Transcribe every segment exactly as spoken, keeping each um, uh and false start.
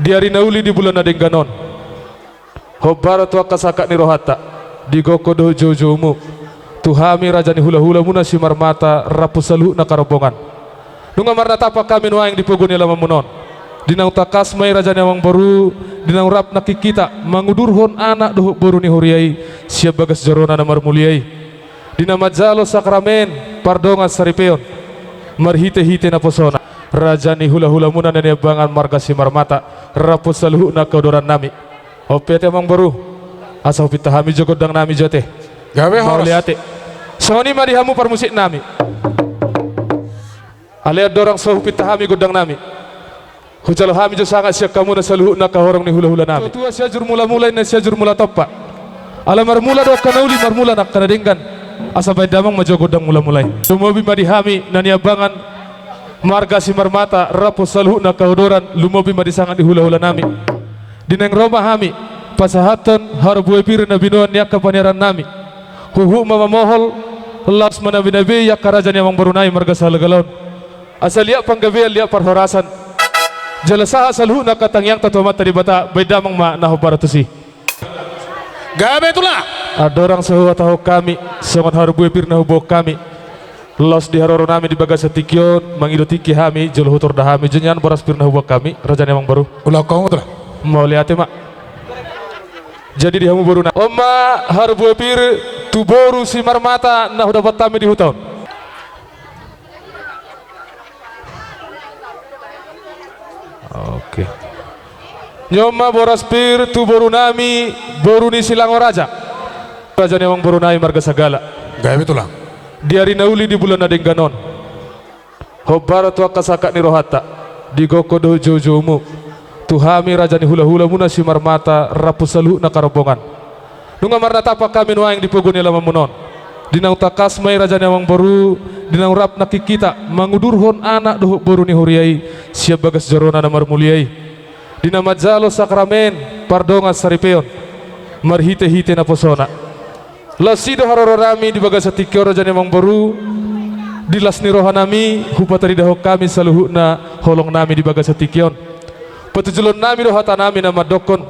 Di ari na uli di bulan na denggan on, hombar tu angka sangkap ni rohanta, di gokhon dohot joujoumu, tu hami raja ni hulahulamuna Simarmata rap saluhutna angka rombongan. Nunga marnatampak hami nuaeng di pogu ni alamanmuna on. Di naung tangkas ma i raja ni amangboru, di naung rap nangkin hita mangudurhon anak dohot boru ni huria i sian bagas jorona na marmulia i. Di na manjalo sakramen pardongan saripeon marhitehite naposona, raja ni hulahulamuna na niambangan marga Simarmata rap saluhutna angka udoran nami. On pe ate amangboru, asa hupinta hami jo gondang nami jo ate. Gabe horas. Mauliate. Songon i ma di hamu parmusik nami. Alai andorang so hupinta hami gondang nami, hujalo hami jo sangap sian hamuna saluhutna angka horong ni hulahula nami. Tua Sianjur Mulamula, inna Sianjur Mulatompa. Ala marmula do angka na uli, marmula nang angka na denggan. Asa baen damang ma jo gondang mulamula i. Lumobi ma di hami na niambangan marga Simarmata rap saluhutna angka udoran, lumobi ma di sangap ni hulahula nami. Di naeng ro ma hami pasahathon harbue pir na binoan ni angka paniaran nami. Huhut ma mamohol, laos manabinabei angka raja ni amangboru nami marga Sahalagal on. Asa liat panggabean, liat parhorasan, jala sahat saluhutna angka tangiangta tu Amanta Debata. Baen damang ma na hombar tusi. Gabe tulang. Andorang so huhatahon hami songon harbue pir na huboan hami, laos di haroro nami di bagasan tingki on, mangido tingki hami, jolo hutor da hami jo nian boras pir na huboan hami, raja ni amangboru. Ulang kau tulang. Mauliate ma. Jadi di hamu boru nami, on ma harbue pir tu boru Simarmata na hudapothon hami di huta on. Oke. Ni on ma boras pir tu boru nami, boru ni Silango Raja, raja ni amangboru nami marga Sagala. Gabe tulang. Di ari na uli di bulan na denggan on, hombar tu angka sangkap ni rohanta, di gokhon dohot joujoumu, tu hami raja ni hulahulamuna Simarmata rap saluhutna angka rombongan. Nunga marnatampak hami nuaeng di pogu ni alamanmuna on. Di naung tangkas ma i raja ni amangboru, di naung rap nangkin hita mangudurhon anak dohot boru ni huria i sian bagas jorona na marmulia i. Di na manjalo sakramen pardongan saripeon marhitehite naposona, laos i do haroro nami di bagasan tingki on, raja ni amangboru. Di las ni roha nami hupataridahon hami saluhutna holong nami di bagasan tingki on. Patujulon nami do hata nami na mandokkon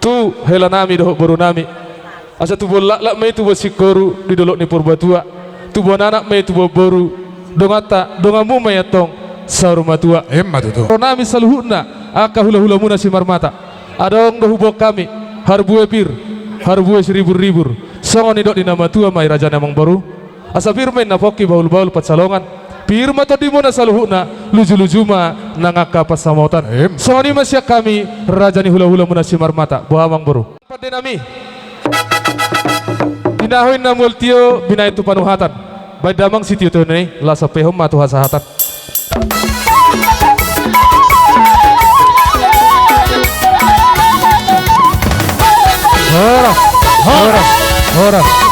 tu hela nami dohot boru nami, asa tubuan laklak ma i tubuan singkoru di dolok ni Purbatua, tubuan anak ma i tubuan boru, donganta donganmu ma i antong saur matua. Emma tutu. Ro nami saluhutna angka hulahulamuna Simarmata, adong do huboan hami harbue pir, harbue siriburribur, songon nidok ni na matua ma i, raja ni amangboru. Asa pir ma inna pongki, bahulbahul pansalongan, pir ma tondimuna saluhutna, lujuluju ma nang angka pansamotan. Em. Songon i ma sian hami raja ni hulahulamuna Simarmata. Boha amangboru? Pande nami. Di na ho inna mual tio, binahen tu panuhatan. Baen damang sitio-tio nai, laos sampehon ma tu hasahatan. Horas, horas, horas.